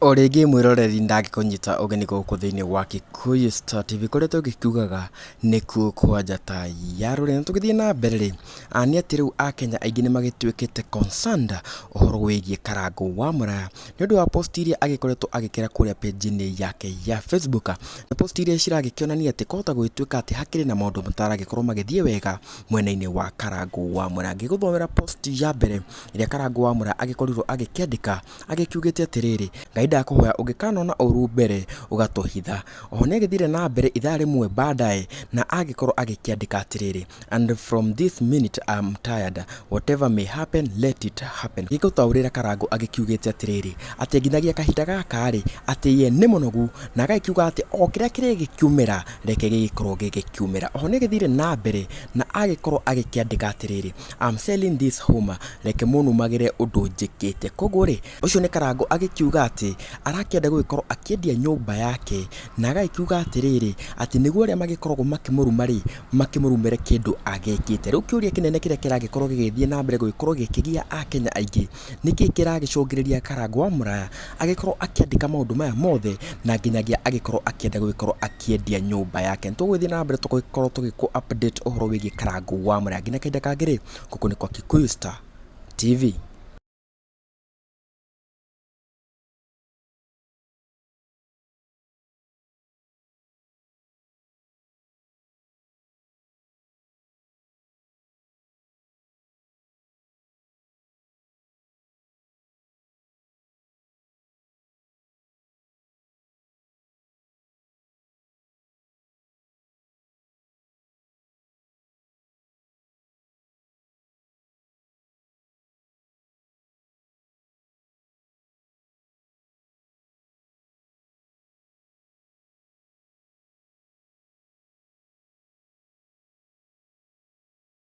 O rĩngĩ mwĩroreri ndangĩkũnyita ũgeni gũkũ thĩinĩ wa Kikuyu Star TV kũrĩa tũgĩkiugaga nĩkuo kwa njata ya rũrĩrĩ. Na tũgĩthiĩ na mbere rĩ, nĩ atĩ rĩu Akenya aingĩ nĩ magĩtuĩkĩte concerned ũhoro wĩgiĩ Karangũ wa Mũraya nĩ ũndũ wa post iria agĩkoretwo agĩkĩra kũrĩa page-inĩ yake ya Facebook. Nĩ post iria ciragĩkĩonania atĩ kwahota gũgĩtuĩka atĩ hakĩrĩ na maũndũ mataragĩkorwo magĩthiĩ wega mwena-inĩ wa Karangũ wa Mũraya. Ngĩgũthomera post ya mbere ĩrĩa Karangũ wa Mũraya agĩkorirwo agĩkĩandĩka agĩkiugĩte atĩrĩrĩ, Ngai ndakũhoya ũngĩkanona ũru mbere ũgatũhitha. Oho nĩagĩthire na mbere ithaa rĩmwe baadaye na agĩkorwo agĩkĩandĩka atĩrĩrĩ, And from this minute I'm tired, whatever may happen let it happen. Gĩgũtaũrĩra Karangũ agĩkiugĩte atĩrĩrĩ, atĩ nginyagia kahinda gaka rĩ, atĩ ye nĩ mũnogu na agagĩkiuga atĩ o kĩrĩa kĩrĩgĩkiumĩra reke gĩgĩkorwo gĩgĩkiumĩra. Oho nĩagĩthire na mbere na agĩkorwo agĩkĩandĩka atĩrĩrĩ, I'm selling this home, reke mũnumagĩre ũndũ njĩkĩte. Koguo rĩ, ũcio nĩ Karangũ agĩkiuga atĩ arakĩenda gũgĩkorwo akĩendia nyũmba yake na agagĩkiuga atĩrĩrĩ, atĩ nĩguo arĩa magĩkoragwo makĩmũruma rĩ, makĩmũrumĩre kĩndũ agĩkĩte. Rĩu kĩũria kĩnene kĩrĩa kĩragĩkorwo gĩgĩthiĩ na mbere gũgĩkorwo gĩkĩgia Akenya aingĩ, nĩkĩ kĩragĩcũngĩrĩria Karangũ wa Mũraya agĩkorwo akĩandĩka maũndũ maya mothe na nginyagia agĩkorwo akĩenda gũgĩkorwo akĩendia nyũmba yake. Nĩ tũgũgĩthiĩ na mbere tũgĩkorwo tũgĩkũ update ũhoro wĩgiĩ Karangũ wa Mũraya. Nginya kahinda kangĩ rĩ, gũkũ nĩ kwa Kikuyu Star TV.